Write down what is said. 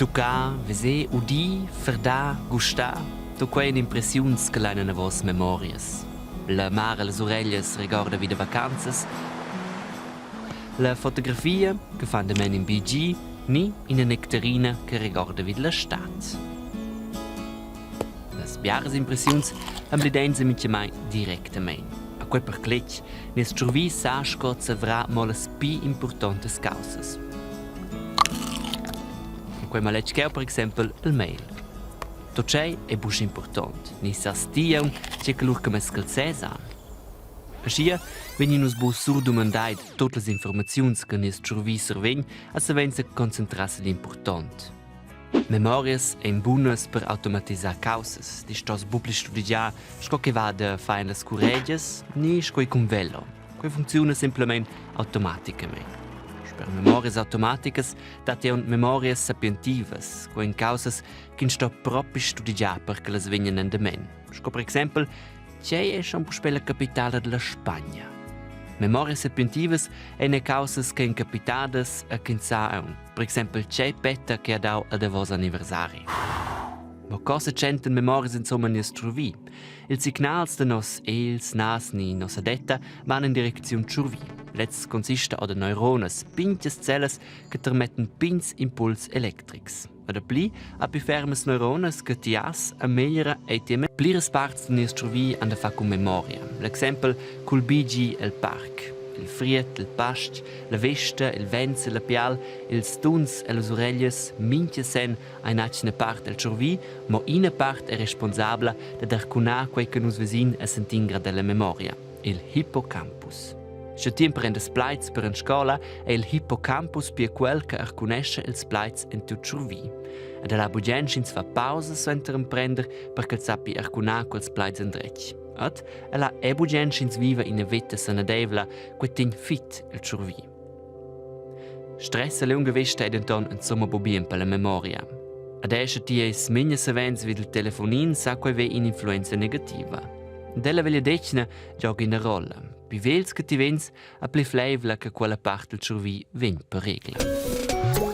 Tuccà, veser, udì, ferdà, gustà, tut quei ein impressiuns che lain anavos memorias. La mar e las ureglias regorda vi da vacanzas, la fotografia che fan damain in BG ni ina nectarina che regorda vid la stad. Las biaras impressiuns emblidein mintgamai directamein. A quei per cletg nies tschurvi sa sco zavrar mo las pli impurtontas caussas. En quei maletg cheu per exempel il mail. Tot tschei ei buc impurtont, ni sas ti aunc tgei che lur che mess quel sez han. Aschia vegnin nus buc surdumandai da tut las informaziuns che nies tschurvi survegn e savein seconcentrar sigl impurtont. Memorias ein bunas per automatisar caussas, ti stos buc pli studegiar sco che va da far en las curegias ni sco i cun velo. Quei funcziuna semplamein automaticamein. Sper memorias automaticas dat ei aunc memorias sapientivas, quei ein caussas ch'ins sto propi studegiar per che las vegnan endamen. Sco per exempel Tgei ei schon puspei la capitala dalla Spagna? Memorias sapientivas ein era caussas ch'ein capitadas e ch'ins sa aunc. Per exempel tgei petta che ha dau al davos anniversari. Ma co setschentan memorias insomma nies tschurvi? Ils signals da nos egls, nas ni nossa detta van in direcziun tschurvi. Lez consista da neuronas, pintgas cellas che termetten pigns impuls electrics. E dapli ha pli fermas neuronas che ti has e megliera ei ti pliras parts da nies tschurvi han da far cun memoria. L'exempel cul bigi el parc. Il friet, il pastg, la vesta, il vent e la pial, ils tuns e las ureglias, mintga sen ha in'atgna part el tschurvi, mo ina part è responsabla da darcunar quei che nus vesin e sentin grad della memoria, il hippocampus. Sche ti emprendas plaids per en scola, è il hippocampus pia quel che arcunescha ils plaids en tut tschurvi. Ed el ha bugen sch'ins fa pausa suenter emprender per ch'el sappi arcunar quels plaids endretg. Ed el ha è bugen sch'ins viva ina veta sanadeivla, quei tegn fit il tschurvi. Stress a liunga vesta è denton insomma buc bien per la memoria. Ed è sche ti eis memia savens vid il telefonin sa quei ver in'influenza negativa. Della vegliadetgna gioga ina rolla. Pli vegls che ti vegns, a pli fleivla che quella part del tschurvi vegn per regla.